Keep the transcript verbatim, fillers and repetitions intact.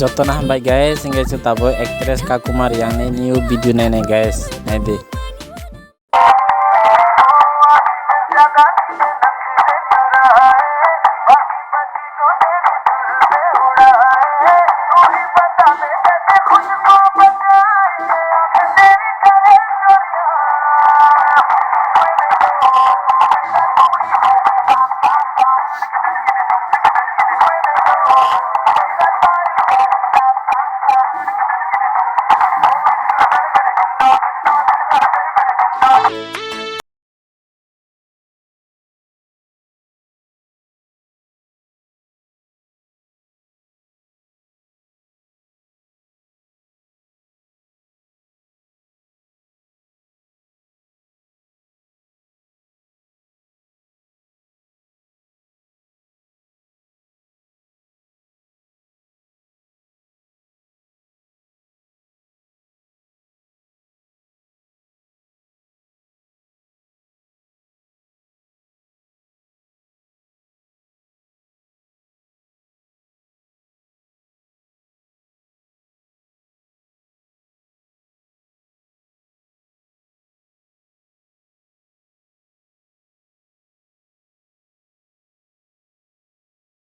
Jotono hambai guys, hingke se tabuk actress Kakumar yang ni new video nai nai guys, nai di.